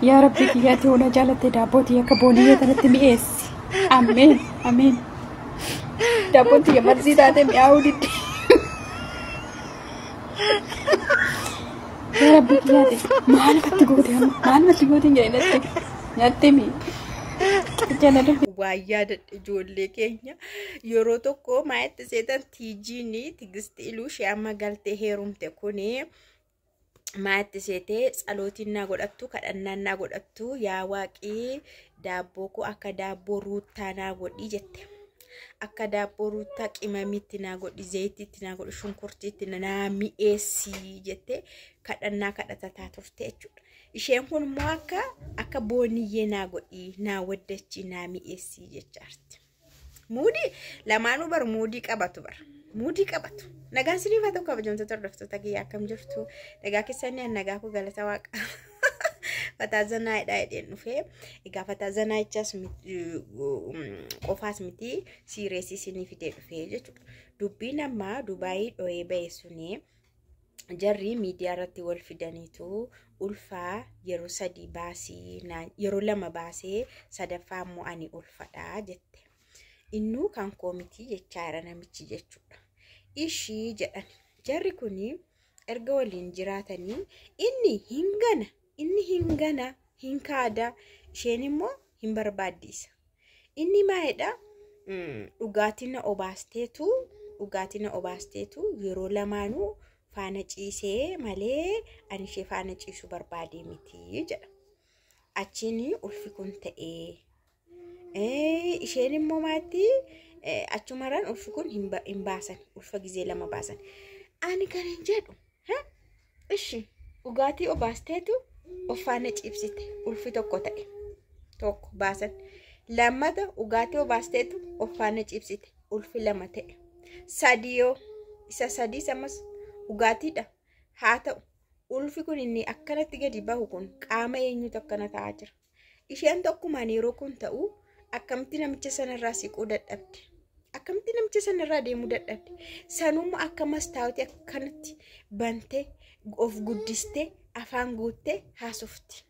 Yaa Rabbi kiyyaatti hunda jaalatte daabboo tiyya akka booniyyee tanatti mi'eessi. Ameen ameen. Daabboon tiyya marzii taatee mi'aawuu didde. Yaa Rabbi kiyyaatti maalumatti goote amma maalumatti goote hin jedhe natti nyaatti mi. Waa yaadadha ijoollee keenya yeroo tokko maayatti seetan tiijiin Tigisti Iluu ishee amma galtee heerumte kuni maayatti seetee tsalootiin naa godhattu, kadhannaan naa godhattu, yaa waaqii daabboo koo akka daabboo ruuttaa naa godhi jette. Akka daabboo ruuttaa qimamiitti naa godhi, zayitiitti naa godhi, shunkurtiitti naa mi'eessii jette kadhannaa kadhatataa turte jechuudha. Isheen kun immoo akka booniyyee naa godhi, naa waddachii, naa mi'eessii jechaarti. Muudii lamaanuu bar muudii qabatu bar. Muudii qabatu. Nagaan siniif haa ta'u kabajamtoota hordoftoota kiyya, akkam jirtu? Nagaa keessanii? Nagaa koo, galata waaqa. Fataa zanaayidha jedheen dhufee. Egaa fataa zanaayichaas qofaas miti, siireesii isinii fidee dhufee jechuudha. Dubbiin ammaa Dubaayii dho'ee ba'e suni jarri miidiyaa irratti wal fidaniitu ulfaa yeroo sadii baasii, yeroo lama baasee sadaffaa immoo ani ulfadhaa jette. Innuu kan koo miti jechaa jira namichi jechuudha. Ishii jedhan jarri kuni erga waliin jiraatanii inni hin gana, inni hin gana, hin kaada, isheen immoo hin barbaaddiisa. Inni maalidha? Dhugaatiin na obaasteetu, dhugaatiin na obaasteetu yeroo lamaanuu faana ciisee malee ani ishee faana ciisuu barbaadee miti jedha. Achiin ulfi kun ta'ee isheen immoo maatti achumarraan ulfi kun hin baasan, ulfa gizee lama baasan. Ani kan hin jedhu, ishi dhugaatii obaasteetu of faana ciibsite, ulfi tokko ta'e, tokko baasan. Lammata dhugaatii obaasteetu of faana ciibsite, ulfi lama ta'e. Sadiyoo isa sadiis ammas dhugaatiidha. Haa ta'u, ulfi kun inni akkanatti gadi bahu kun qaama eenyutu akkana ta'aa jira? Isheen tokkumaan yeroo kun ta'u akkamitti namicha sanarraa siquu dadhabde? Akkamitti namicha sanarraa deemuu dadhabde? Sanummaa akka mastaawutii akkanatti bantee of guddistee afaan guuttee haasofti.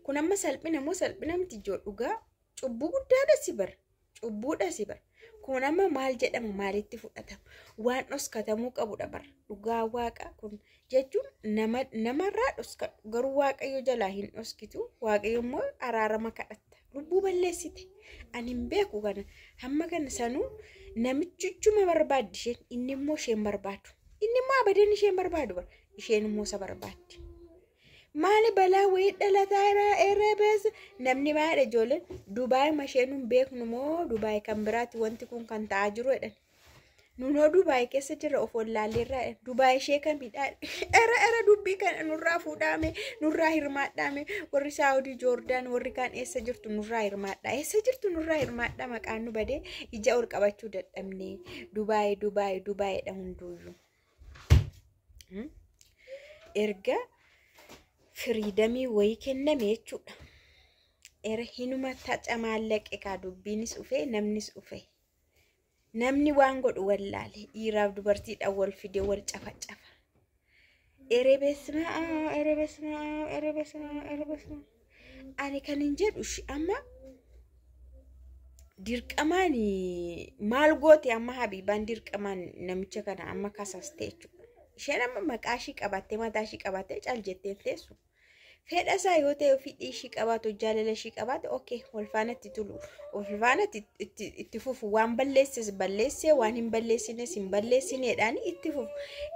Kun amma salphina moo salphina miti ijoo? Dhugaa cubbuu guddaadha si bara. Cubbuudha si bara. Kun amma maal jedhama, maalitti fudhatama? Waan dhoskatamuu qabudha bara. Dhugaa waaqa kun jechuun nama namarraa dhoskadhu garuu waaqayyo jalaa hin dhoskitu. Waaqayyo immoo araarama kadhatta. Lubbuu balleessite. Ani hin beeku kana. Hamma kana sanuu namichichuma barbaaddi isheen, inni immoo isheen barbaadu. Inni immoo abadan isheen barbaadu bara. Isheen immoo isa barbaaddi. Maali balaa wayii dhalataa irra beessa namni maal ijoolleen Dubaay masheen hin beeknu moo Dubaay kan biraatti wanti kun kan ta'aa jiru jedhan. Nunoo Dubaay keessa jira, of wallaalleerraa Dubaay ishee kamidha? Era era dubbii kana nurraa fuudhaame, nurraa hirmaadhaame. Warri Saawudii, Joordaan, warri kaan eessa jirtu? Nurraa hirmaadha. Eessa jirtu? Nurraa hirmaadha. Maqaan nu badee ija ol qabachuu dadhabne. Dubaay Dubaay Dubaayidha hunduuyyuu. Erga firiidamii wayii kenname jechuudha. Era hinuma tacamaallaqe kaa, dubbiinis dhufe, namnis dhufe. Namni waan godhu wallaale, dhiiraaf dubartiidhaan wal fide wal cafacafa. Ere beesmaa, ere beesmaa, ere beesmaa, ere beesmaa. Ani kan hin jedhu amma dirqamaan maal goote? Amma Habiibaan dirqamaan namicha kana amma kasaste jechuudha. Isheen amma maqaa ishii qabattee, mataa ishii qabattee cal jettee teessu. Fedha isaa yoo ta'e, fedhii ishii qabaatu, jaalala ishii qabaatu, okay, wal faana itti tulu, wal faana itti fufu, waan balleesses balleessee, waan hin balleessines hin balleessineedhaan itti fufu.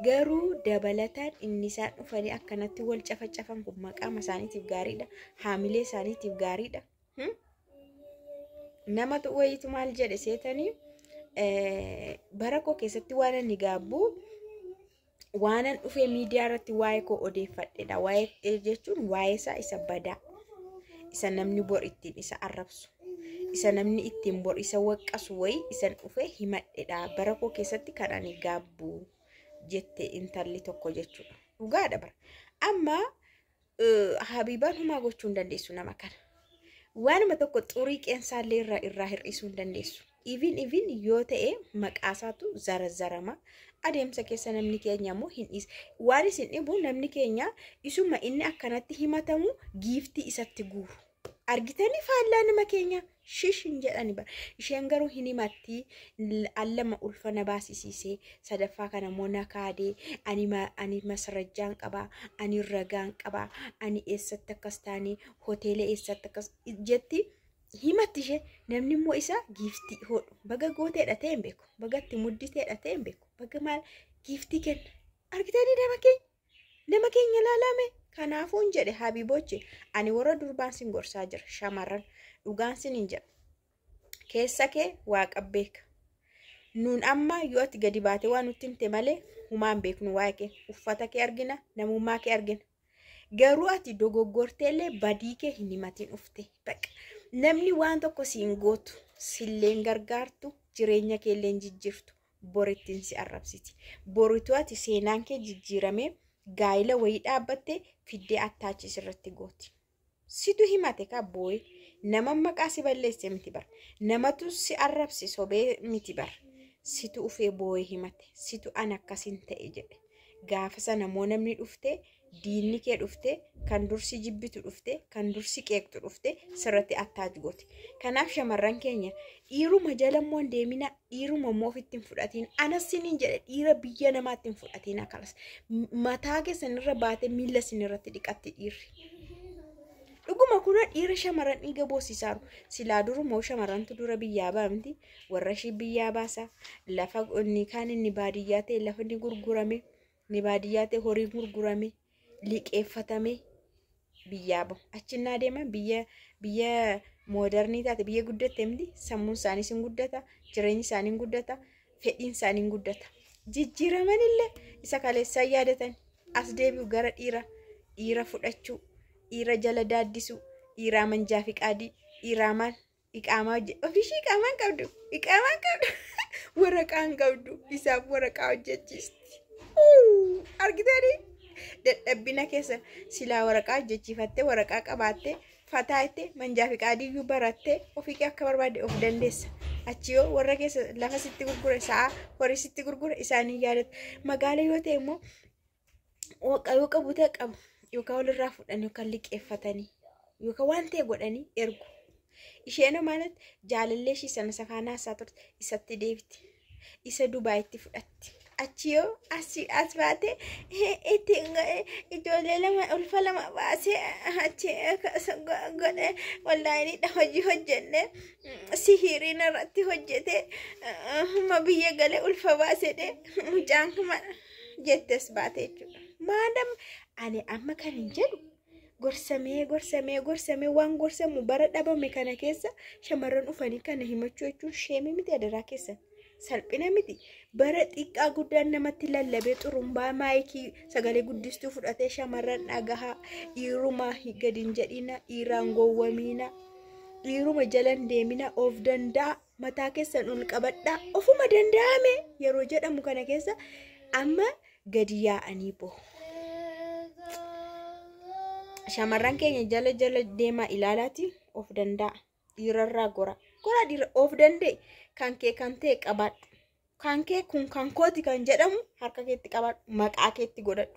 Garuu dabalataan inni isaan dhufanii akkanatti wal cafacafan kun maqaama isaaniitiif gaariidha, haamilee isaaniitiif gaariidha. Nama wayiitu maal jedhe seetanii, bara koo keessatti waan ani gaabbu waanan dhufee miidiyaa irratti waa'ee koo odeeffadhedha. Waa'ee jechuun waa'ee isaa isa badaa, isa namni bor ittiin isa arrabsu, isa namni ittiin bor isa waqqasu wayii isan dhufee himadhedha. Bara koo keessatti kan ani gaabbu jette intalli tokko jechuudha. Dhugaadha bara. Amma Habiibaan humaa gochuu hin dandeessu nama kana. Waanuma tokko xurii qeensaallee irraa hir'isuu hin dandeessu. Even yoo ta'e maqaasaatu zarazarama. Adeemsa keessa namni keenya immoo hin dhiisa. Waan isin dhibu namni keenya isuma inni akkanatti himatamu giiftii isatti guuru. Argitanii faallaa nama keenya shish hin jedhani bara. Isheen garuu hin himatti allama ulfa na baasisiisee sadaffaa kana immoo na kaadee ani masarajjaan qabaa, ani ragaan qabaa, ani eessatti akkas taane, hoteela eessatti akkas jetti himatti ishee. Namni immoo isa giiftii hodhu. Baga gooteedha ta'e hin beeku, baga itti mudditeedha ta'e hin beeku, baga maal giiftii kenna. Argitanii nama keenya ilaalame. Kanaafuu hin jedhe habiibochi, ani warra durbaan sin gorsaa jira, shamarran dhugaan sin hin jedha. Keessa kee waaqa beeka. Nuun amma yoo ati gadi baate waan nutti himte malee humaan beeknu waa'ee kee. Uffata kee argina, namummaa kee argina. Garuu ati dogoggorteellee badii kee hin himatiin ufte. Baqa. Namni waan tokko siin gootu, silleen gargaartu, jireenya keellee hin jijjiirtu, borittiin si arrabsiti. Borituu ati seenaan kee jijjiiramee gaa'ila wayii dhaabbatte fiddee attaachis irratti gooti. Situ himate ka boo'e. Nama maqaa si balleesse miti bara. Namatu si arrabse sobee miti bara. Situ ufee boo'ee himate. Situ an akkasin ta'e jedhe. Gaafa sana immoo namni dhufte, diinni kee dhufte, kan dursi jibbitu dhufte, kan dursi qeeqxu dhufte sirratti attaach gooti. Kanaaf shamarran keenya dhiiruma jala immoo hin deemina, dhiiruma immoo ofitti hin fudhatiin. Anas siniin jedhe, dhiira biyya namaatti hin fudhatiin akkanas. Mataa keessan irra baatee miila isin irratti dhiqatti dhiirri. Dhuguma kuna dhiira shamarran dhiiga boosisaaru. Silaa durumoo shamarrantu dura biyyaa baamti. Warra ishii biyyaa baasa. Lafa inni kaan inni baadiyyaa ta'e lafa inni gurgurame. Inni baadiyyaa ta'e horiin gurgurame. Liqeeffatame biyyaa bahu. Achinnaa deeman biyya moodarnii taate, biyya guddatte miti. Sammuun isaaniis hin guddata. Jireenyi isaanii hin guddata. Fedhiin isaanii hin guddata. Jijjiiraman illee isa kaleessaa yaadatan as deebi'u gara dhiira fudhachuu, dhiira jala daaddisuu, dhiiraa manjaa fi qaadii, dhiiraa maal iqaamaa hojje ofiishii iqaamaan qabdu, iqaamaan qabdu, waraqaan qabdu, isaaf waraqaa hojjechiisti. Argitanii dadhabbina keessa silaa waraqaa hojjechiifattee waraqaa qabaattee fataa itti manjaa fi qaadiyyuu barattee ofii kee akka barbaadde of dandeessa. Achi yoo warra keessa lafa sitti gurgure, sa'a horii sitti gurgure isaanii yaadatu. Magaala yoo ta'e immoo yoo qabu ta'e qabu yookaan walirraa fuudhanii yookaan liqeeffatanii yookaan waan ta'e godhanii ergu. Isheen maalatti jaalallee ishii sana safaanaa isaa turte isatti deebiti. Isa Dubaayitti fudhatti. Achi yoo as baate itti ijoollee lama ulfa lama baasee achi godhe wallaayiniidha hojii hojjenne sihiriin irratti hojjete ma biyya galee ulfa baasedhe mucaan kuma jettes baate jechuudha. Maadam ani amma kan hin jedhu gorsamee gorsamee gorsamee waan gorsamu bara dhabame kana keessa shamarran dhufanii kana himachuu jechuun sheemii miti, adaraa keessan. Salphina miti. Bara xiqqaa guddaan namatti lallabee xurumbaa maayikii sagalee guddistuu fudhatee shamarran dhagahaa, dhiiruma gadi hin jedhina, dhiiraan gowwamiina, dhiiruma jala hin deemina, of danda'a, mataa keessan ol qabadhaa, ofuma danda'ame yeroo jedhamu kana keessa amma gadi yaa'anii bahu. Shamarran keenya jala jala deemaa ilaalaati of danda'a. Dhiirarraa gora. Gora dhiira of danda'e kan kee kan ta'e qabaadhu. Kan kee kun kan kooti kan jedhamu harka keetti qabaadhu. Maqaa keetti godhadhu.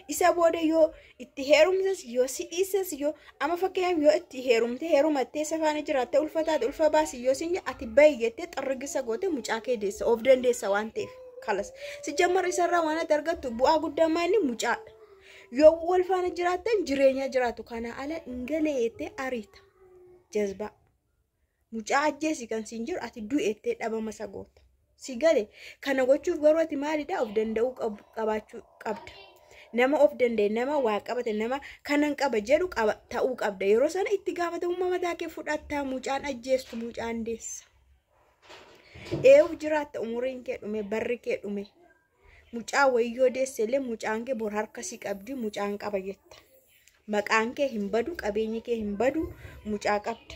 Isa booda yoo itti heerumtes, yoo si dhiises, yoo amma fakkeenyaaf yoo itti heerumte heerumattee isa faana jiraattee ulfa taate ulfa baasi yoo sin ati bahi jettee xarrigisa goote mucaa kee deessa of dandeessa waan ta'eef. Kalas. Si jammar isarraa waan ati argattu bu'aa guddaa maali mucaadha. Yoo wal faana jiraattan jireenya jiraatu kana ala hin galeettee ariita. Jazbaa. Mucaa ajjeesi kan siin jiru ati du'ettee dhabama isa goota. Si gale kana gochuuf garuu ati maalidha of danda'uu qabaachuu qabda. Nama of danda'e, nama waa qabate, nama kanan qaba jedhu ta'uu qabda. Yeroo sana itti gaafatamummaa mataa kee fudhattaa mucaan ajjeestu mucaan deessa. Eewu jiraatta umuriin kee dhume, barri kee dhume. Mucaa wayyoo deesse illee mucaan kee bor harka si qabdi mucaan qaba jetta. Maqaan kee hin badu, qabeenyi kee hin badu, mucaa qabda.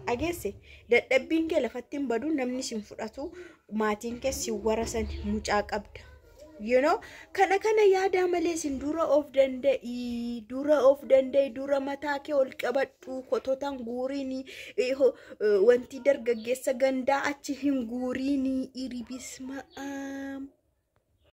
Dhageesse dadhabbiin kee lafatti hin badu, namni sin fudhatu, maatiin kee si warasan mucaa qabda. You know, kana kana yaadaa malee isin dura of danda'i, dura of danda'i, dura mataa kee ol qabadhu, kototan guuriini, wanti dargaggeessa gandaa achi hin guuriini, iribisma'aam.